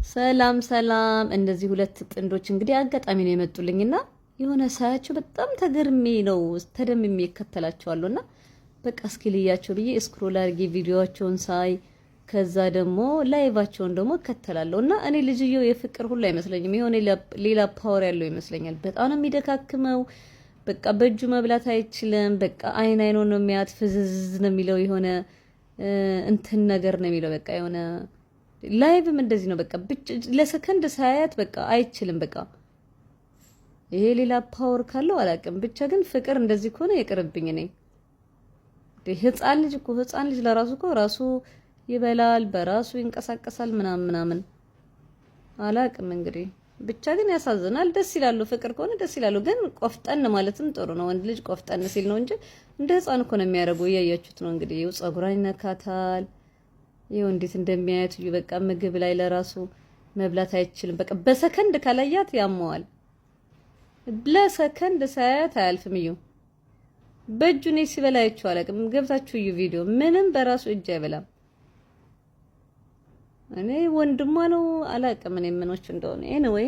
ሰላም ሰላም። እነዚህ ሁለት ጥንዶች እንግዲህ አጋጣሚ ነው የመጡልኝና የሆነ ሳያቸው በጣም ተገርሜ ነው ተደምሜ እከተላቸዋለሁ እና በቃ እስኪ ልያቸው ብዬ scroll አድርጌ ቪዲዮቸውን ሳይ ከዛ ደግሞ live ኣቸውን ደግሞ እከተላለሁ እና እኔ ልጅየው የፍቅር ሁሉ አይመስለኝም፣ የሆነ ሌላ power ያለው ይመስለኛል። በጣም ነው የሚደካክመው። በቃ በእጁ መብላት አይችልም። በቃ አይን አይኖ ነው የሚያት፣ ፍዝዝ ነው የሚለው፣ የሆነ እንትን ነገር ነው የሚለው። በቃ የሆነ live ም እንደዚህ ነው። በቃ ለሰከንድ ሳያት በቃ አይችልም። በቃ ይሄ ሌላ power ካለው አላውቅም። ብቻ ግን ፍቅር እንደዚህ ከሆነ ይቅርብኝ። እኔ ህፃን ልጅ እኮ ህፃን ልጅ ለራሱ እኮ ራሱ ይበላል፣ በራሱ ይንቀሳቀሳል ምናምን ምናምን አላውቅም። እንግዲህ ብቻ ግን ያሳዝናል። ደስ ይላሉ፣ ፍቅር ከሆነ ደስ ይላሉ። ግን ቆፍጠን ማለትም ጥሩ ነው። ወንድ ልጅ ቆፍጠን ሲል ነው እንጂ እንደ ህፃን እኮ ነው የሚያደርገው። እያያችሁት ነው እንግዲህ። ይኸው ፀጉሯን ይነካታል። ይኸው እንዴት እንደሚያያት እዩ። በቃ ምግብ ላይ ለራሱ መብላት አይችልም። በቃ በሰከንድ ካላያት ያመዋል። ለሰከንድ ሳያት አያልፍም። እዩ በእጁ እኔ ሲበላ አይቼው አላውቅም። ገብታችሁ እዩ ቪዲዮ። ምንም በራሱ እጅ አይበላም። እኔ ወንድሟ ነው አላውቅም፣ እኔ ምኖች እንደሆነ። Anyway